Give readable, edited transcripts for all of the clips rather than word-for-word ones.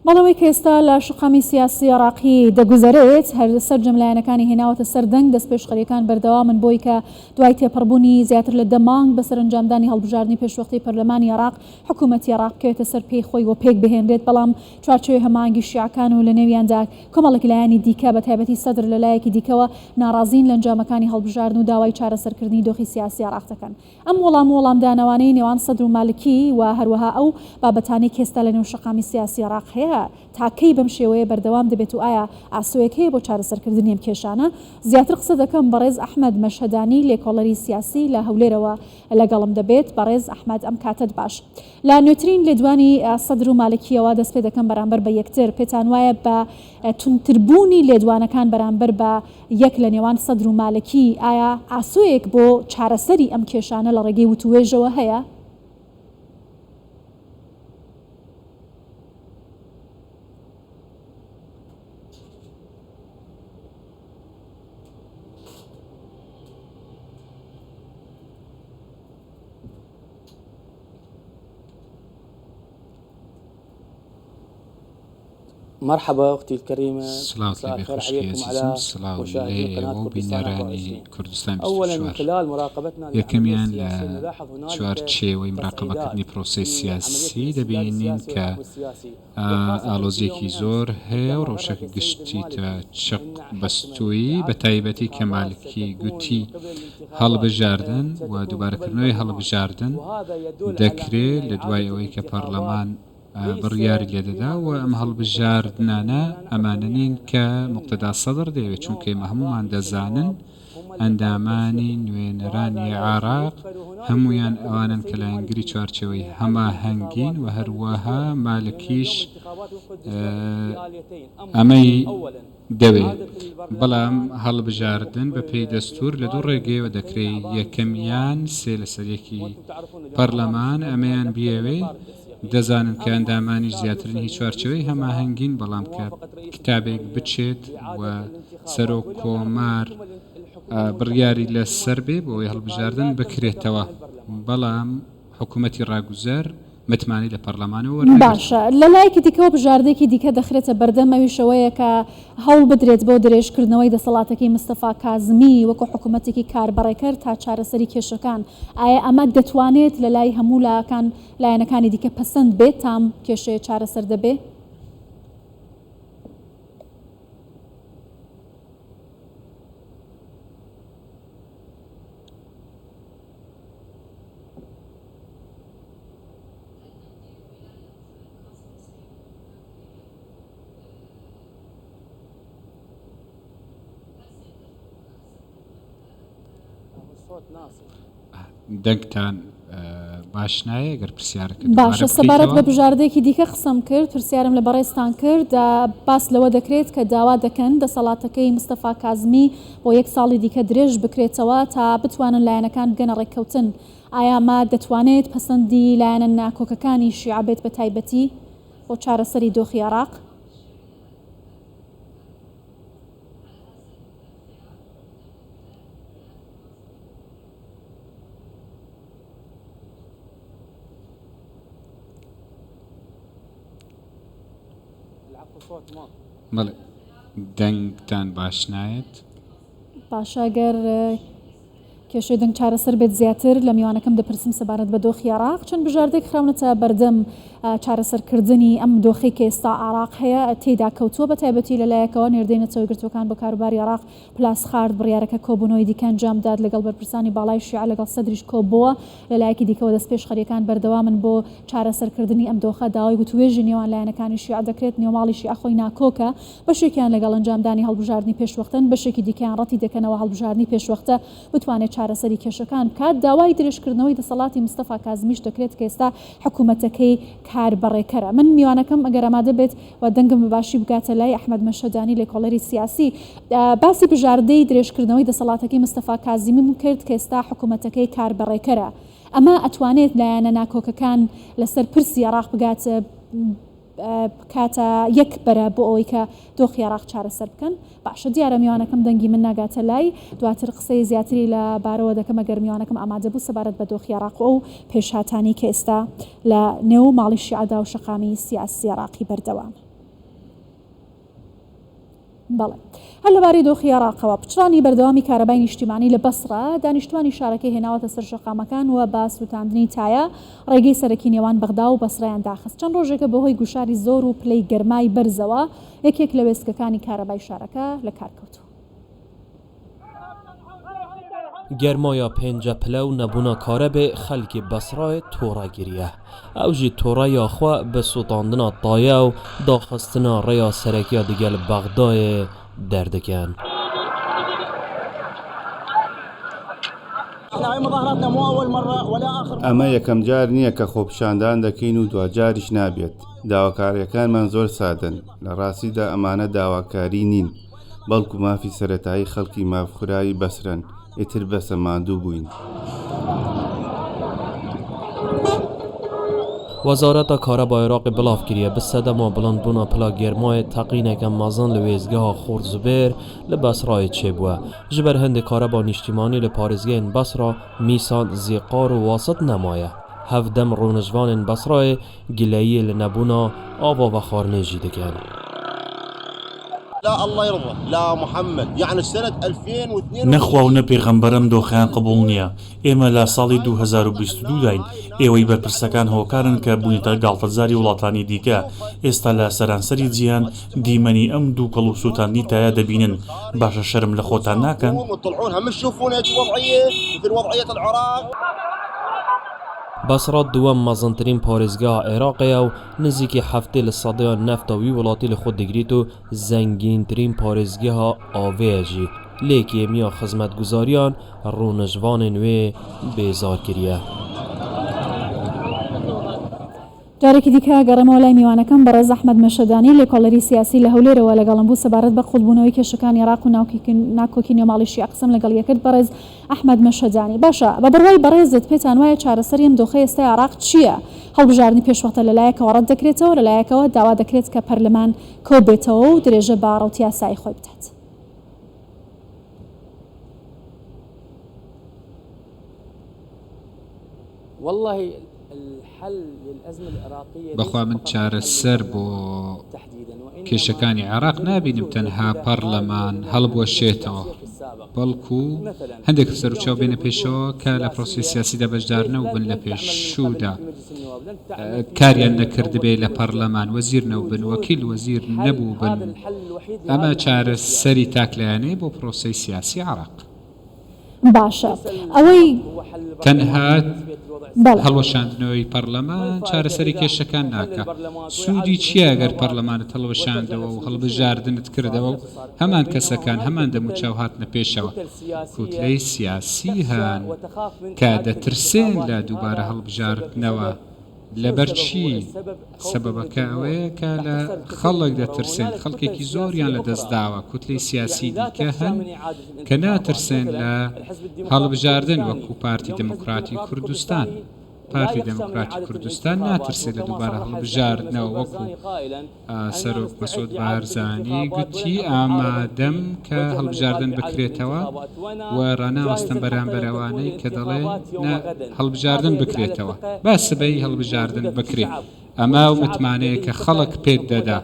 بەڵێ ئەوەی کە ئێستا لە شەقامی سیاسی عێراقی دەگوزەرێت هەر سەرجەم لایەنەکانی هێناوەتە سەر دەنگ، دەستپێشخەرییەکان بەردەوامن بۆی کە دوای تێپەڕبوونی زیاتر لە دە مانگ بەسەر ئەنجامدانی هەڵبژاردنی پێشوەختەی پەرلەمانی عێراق حکوومەتی عێراق بکەوێتە سەر پێی خۆی و پێکبهێنرێت بەڵام چوارچێوەی هەماهەنگی شیعەکان و لەنێویاندا کۆمەڵێک لایەنی دیکە بەتایبەتی سەدر لەلایەکی دیکەوە ناڕازین لە ئەنجامەکانی هەڵبژاردن و داوای چارەسەرکردنی دۆخی سیاسی عێراق دەکەن. ئەم وەڵام و وەڵامدانەوانەی نێوان سەدر و مالکی و هەروەها ئەو بابەتانەی کە ئێستا لەنێو شەقامی سیاسی عێراق هەیە تا کەی بەم شێوەیە بەردەوام دەبێت و ئایا ئاسۆیەک هەیە بۆ چارەسەرکردنی ئەم کێشانە؟ زیاتر قسە دەکەم بەڕێز ئەحمەد مەشهەدانی لێکۆڵەری سیاسی لە هەولێرەوە لەگەڵم دەبێت. بەڕێز ئەحمەد ئەم کاتەت باش. لە نوێترین لێدوانی سەدر و مالکییەوە دەست پێ دەکەم بەرامبەر بە یەکتر پێتان وایە بە توندتربوونی لێدوانەکان بەرامبەر بە یەک لە نێوان سەدر و مالکی، ئایا ئاسۆیەک بۆ چارەسەری ئەم کێشانە لە ڕێگەی وتووێژەوە هەیە؟ مرحبا اختي الكريمة سڵاوت مساء لێبێ الخير خوشکی عليكم ئەزیزم على سڵاو لە مشاهدي قناة ئێوە و كردستان بینەرانی 24 کوردستان أولا من 24 خلال مراقبتنا للعملية یەکەمیان لە السياسية نلاحظ هنالك چوارچێوەی تصعيدات مراقبەکردنی پرۆسەی في عملية سیاسی الانسداد دەبینین السياسي کە والحكم السياسي وخاصة في يوم ئاڵۆزییەکی أمس زۆر هەیە و عندما غرد ڕەوشەکە السيد گشتی تا المالكي چەق أن حسم بەستوویی بە إعادة تایبەتی کە الانتخابات مالکی ستكون گوتی من قبل الانتخابات هەڵبژاردن و ستكون قبل دووبارەکردنەوەی البرلمان هەڵبژاردن وهذا يدل على دەکرێ أن لە دوای إعادة ئەوەی کە الانتخابات پەڕلەمان ليس بڕیاری لێدەدا بما و تريد ئەم السلطة التي هەڵبژاردنانە لأننا نعرف ئەمانە جميعا نین کە أن موقتەدا سەدر دەیەوێت چونکە اليوم ئێمە أعضاء هەموومان مجلس دەزانن النواب هم اللي قادوا ئەندامانی تسويته نوێنەرانی وهذا عێراق يقبل هنالك هەموویان يدخل ئەوانەن کە السيد لایەنگری المالكي چوارچێوەی أن إعادة هەماهەنگین الانتخابات و وفقا هەروەها للدستور لأن مالکیش اليوم الانتخابات وفق الدستور بآليتين أما ئەمەی أولا دەوێ إعادة بەڵام البرلمان هەڵبژاردن بە پێی دەستوور لە دوو بإبقاء ڕێگەیەوە ثلثين دەکرێ أعضاء مجلس النواب یەکەمیان سێ لەسەر یەکی وأنتم تعرفون اليوم أعضاء مجلس پەرلەمان النواب ئەمەیان يكون أكثر من بیەوێ إطار التنسيقي دەزانن کە أما ئەندامانیش استاد زیاترن يوصل هی من چوارچێوەی مجلس الوزراء هەماهەنگین بەڵام کە بموافقة رئيس کتابێک الجمهورية بچێت و لإعادة الانتخابات سەرۆک واليوم نعرف أن کۆمار الحكومة الحكومة بڕیاری المنتخبة الحكومة لەسەر بێ بۆ ئەوەی هەڵبژاردن انتقالية لا تملك بکرێتەوە من البرلمان بەڵام حکوومەتی ڕاگوزەر متمانەی لە پەڕلەمانەوە وەرنەگرتووە. باشە لە لایەکی دیکەوە بژاردەیەکی دیکە دەخرێتە بەردەم ئەویش ئەوەیە کە هەوڵ بدرێت بۆ درێژکردنەوەی دەسەڵاتەکەی مستەفا کازمی وەکو حکوومەتێکی کاربەڕێکەر تا چارەسەری کێشەکان ئایا ئەمە دەتوانێت لە لای هەموو لاکان لایەنەکانی دیکە پەسەند بێت تام کێشەیە چارەسەر دەبێ؟ دەنگتان باش نایە گەر پرسیارەکە دووبارە باشە سەبارەت بکەیتەوە. بە بژاردەیەکی دیکە قسەم کرد پرسیارم لە بەڕێزتان کرد باس لەوە دەکرێت کە داوا دەکەن دەسەڵاتەکەی مستەفا کازمی بۆ یەک ساڵی دیکە درێژ بکرێتەوە تا بتوانن لایەنەکان بگەنە ڕێککەوتن ئایا ئەمە دەتوانێت پەسەندی لایەنە ناکۆکەکانی شیعە بێت بە تایبەتی بۆ چارەسەری دۆخی عێراق؟ بەڵێ دەنگتان باش نایەت. باشە گەر کێشەی دەنگ چارەسەر بێت زیاتر لە میوانەکەم دەپرسم سەبارەت بە دۆخی عێراق چەند بژاردەیەک خراونەتە بەردەم چارەسەرکردنی ئەم دۆخەی کە ئێستا عێراق هەیە تێیدا کەوتووە بە تایبەتی لە لایەکەوە نێردەی نەتەوە یەکگرتووەکان بۆ کاروباری عێراق پلاسخارت بڕیارەکە کۆبوونەوەی دیکە ئەنجام بدات لەگەڵ بەرپرسانی باڵای شیعە لەگەڵ سەدریش کۆببۆوە لە لایەکی دیکەوە دەستپێشخەرییەکان بەردەوامن بۆ چارەسەرکردنی ئەم دۆخە داوای وتوێژی نێوان لایەنەکانی شیعە دەکرێت نێوماڵی شیعە خۆی ناکۆکە بەشێکیان لەگەڵ ئەنجامدانی هەڵبژاردنی پێشوەختەن بەشێکی دیکەیان ڕەتی دەکەنەوە هەڵبژاردنی پێشوەختە بتوانێت چارەسەری کێشەکان بکات داوای درێژکردنەوەی دەسەڵاتی مستەفا کازمیش دەکرێت کە ئێستا حکومەتەکەی کاربەڕێکەرە من میوانەکەم ئەگەر ئامادە بێت و دەنگم بە باشی بگاتە لای ئەحمەد مەشهەدانی لێکۆڵەری سیاسی باسی بژاردەی درێژکردنەوەی دەسەڵاتەکەی مستەفا کازیمیم کرد کە ئێستا حکومەتەکەی کاربەڕێکەرە ئەمە ئەتوانێت لایەنە ناکۆکەکان لەسەر پرسی عێراق بگات بکاتە یەک بەرە بۆ ئەوەی کە دۆخی عێراق چارەسەر بکەن باشە دیارە میوانەکەم دەنگی من ناگاتە لای دواتر قسەی زیاتری لە بارەوە دەکەم ئەگەر میوانەکەم ئامادە بوو سەبارەت بە دۆخی عێراق و ئەو پێشهاتانەی کە ئێستا لە نێو ماڵی شیعەدا و شەقامی سیاسی عێراقی بەردەوامە. بەڵێ. هەر لەبارەی دۆخی عێراقەوە، پچڕانی بەردەوامی کارەبای نیشتیمانی لە بەسڕە، دانیشتوانی شارەکەی هێناوەتە سەر شەقامەکان و بە سووتاندنی تایە ڕێگەی سەرەکی نێوان بەغدا و بەسڕەیان داخست. چەند ڕۆژێکە بەهۆی گوشاری زۆر و پلەی گەرمای بەرزەوە یەکێک لە وێستگەکانی کارەبای شارەکە لەکارکەوتووە. گەرمایا پێنجە پلە و نەبوونا کارەبێ خەلکی بەسڕاێ تۆڕە گریە. ئەو ژی تۆڕە یا خوە بە سوتاندنا تایە و داخستنا ڕێیا سەرەکیا دگەل بەغداێ دەردکەن. ئەمە یەکەمجار نییە کە خۆپیشاندان دەکەین و دواجاریش نابێت. داواکارییەکانمان زۆر سادەن. لە ڕاستیدا ئەمانە داواکاری نین، بەڵکو مافی سەرەتایی خەڵکی مافخوراوی بەسرەن، ئیتر بەسە ماندوو بووین. وەزارەتا کارەبا عێراقی بڵاڤ کریە، بە سەدەما بڵندبوونا پلە گەرمایێ تەقینەکە مەزن لە وێستگەها خۆر زوبێر لە بەسرایێ چێبووە. ژ بەر هندێ کارەبا نیشتیمانی لە پارێزگەیێن بەسرا، میسان، زیقار و واسط نەمایە. هەڤدەم ڕوونشتڤانێن بەسرایێ گلەییێ لە نەبوونا ئاڤا ڤەخوارنێ ژی دکەن. نە خوا و نە پێغەمبەر ئەم دۆخەیان قبوڵ نییە، ئێمە لە ساڵی 2022 داین، ئێوەی بەرپرسەکان هۆکارن کە بوونەتە گاڵتەجاری وڵاتانی دیکە، ئێستا لە سەرانسەری جیهان دیمەنی ئەم دووکەڵ و سووتاندنی تایە دەبینن، باشە شەرم لە خۆتان ناکەن؟ بەسڕە دووەم مەزنترین پارێزگەها عێراقێیە و نزیکی 70 لە سەدەیا نەفتا وی وڵاتی لە خۆ دگریت و زەنگینترین پارێزگەها ئاڤێیە ژی، لێ کێمییا خزمەتگوزاریان ڕوونشتڤانێن وێ بێزار کریە. جارێکی دیکە گەڕێمەوە لای میوانەکەم بەڕێز ئەحمەد مەشهەدانی لێکۆڵەری سیاسی لە هەولێرەوە لەگەڵم بوو سەبارەت بە قوڵبوونەوەی کێشەکانی عێراق و ناکۆکی نێوماڵی شیعە قسەم لەگەڵ یەکرد بەڕێز ئەحمەد مەشهەدانی باشە بە بڕوای بەڕێزت پێتان وایە چارەسەری ئەم دۆخەی ئێستای عێراق چییە؟ هەڵبژاردنی پێشوەختە لەلایەکەوە ڕەت دەکرێتەوە لەلایەکەوە داوا دەکرێت کە پەرلەمان کۆبێتەوە و درێژە بە ڕەوتی یاسایی خۆی بدات. بەخوا من چارەسەر بۆ کێشەکانی عێراق نابینم تەنها پەڕلەمان هەڵبوەشێتەوە بەڵکو هەندێک سەروچاو بێنە پێشەوە کە لە پرۆسەی سیاسیدا بەشدار نەوبن لە پێشوودا کاریان نەکردبێ لە پەڕلەمان وەزیر نەوبن وەکیل وەزیر نەبووبن ئەمە چارەسەری تاکلایەنەیە بۆ پرۆسەی سیاسی عێراق. باشە ئەوەی. تەنها بەڵێ. هەڵوەشاندنەوەی پەڕلەمان چارەسەری کێشەکان ناکا. سوودی چییە گەر پەڕلەمانت هەڵوەشاندەوە و هەڵبژاردنت کردەوە و هەمان کەسەکان هەمان دەموچاو هاتنە پێشەوە؟ کوتلەی سیاسی هەن کە دەترسێن لە دووبارە هەڵبژاردنەوە. لەبەر چی؟ سەبەبەکە ئەوەیە کە لە خەڵک دەترسێن، خەڵکێکی زۆریان لەدەستداوە، کوتلەی سیاسی دیکە هەن کە ناترسێن لە هەڵبژاردن وەکو پارتی دێموکراتی کوردستان. پارتی دێموکراتی کوردستان ناترسێت لە دووبارە هەڵبژاردنەوە وەکو سەرۆک مەسعود بارزانی گوتی ئامادەم کە هەڵبژاردن بکرێتەوە و ڕاناوەستم بەرامبەر ئەوانەی کە دەڵێن نا هەڵبژاردن بکرێتەوە با سبەی هەڵبژاردن بکرێ ئەمە ئەو متمانەیە کە خەڵک پێت دەدا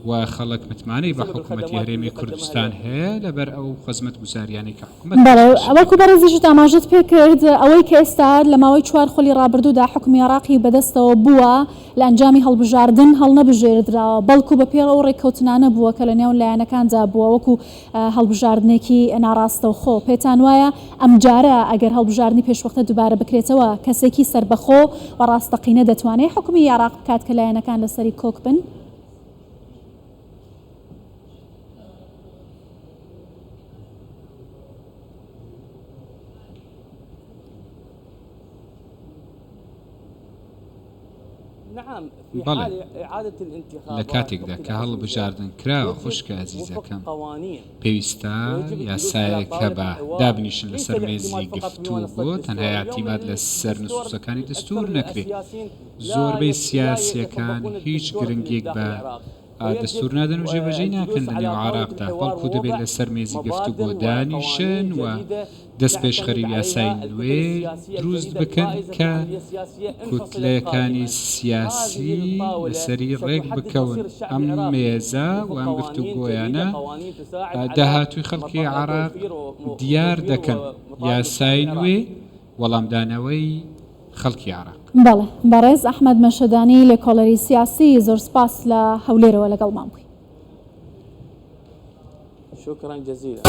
و خەڵک متمانەی بە حکوومەتی هەرێمی کوردستان هەیە لەبەر ئەو خزمەتگوزاریانەی کە بەڵێ وەکو بەڕێزیشت ئاماژەت پێکرد ئەوەی کە ئێستا لە ماوەی چوار خولی ڕابردوودا حوکمی عێراقی بەدەستەوە بووە لە ئەنجامی هەڵبژاردن هەڵنەبژێردراوە بەڵکو بە پێی ئەو ڕێککەوتنانە بووە کە لە نێو لایەنەکاندا بووە وەکو هەڵبژاردنێکی ناڕاستەوخۆ پێتان وایە ئەمجارە ئەگەر هەڵبژاردنی پێشوەختە دووبارە بکرێتەوە کەسێکی سەربەخۆ و ڕاستەقینە دەتوانێت حوکمی عێراق بکات کە لایەنەکان لەسەری کۆک بن؟ بەڵێ، لە کاتێکدا کە هەڵبژاردن کراوە خوشکە ئەزیزەکەم، پێویستە یاسایەک هەبا دابنیشن لەسەر مێزی گفتوگۆ، تەنها ئیعتیماد لەسەر نسوسەکانی دەستور نەکرێ، زۆربەی سیاسیەکان هیچ گرنگیەک بە. دەستوور نادەن و جێبەجێی ناکەن لە نێو عێراقدا، بەڵکو دەبێت لەسەر مێزی گفتوگۆ دانیشن و دەستپێشخەری و یاسای نوێ دروست بکەن کە کوتلەکانی سیاسی لەسەری ڕێک بکەون. ئەم مێزە و ئەم گفتوگۆیانە داهاتووی خەڵکی عێراق دیار دەکەن، یاسای نوێ وەڵامدانەوەی خەڵکی عێراق. بەڵێ بەڕێز ئەحمەد مەشهەدانی لێکۆڵەری سیاسی زۆر سپاس لە هەولێرەوە لەگەڵمان بووی. شکرا جزیلا.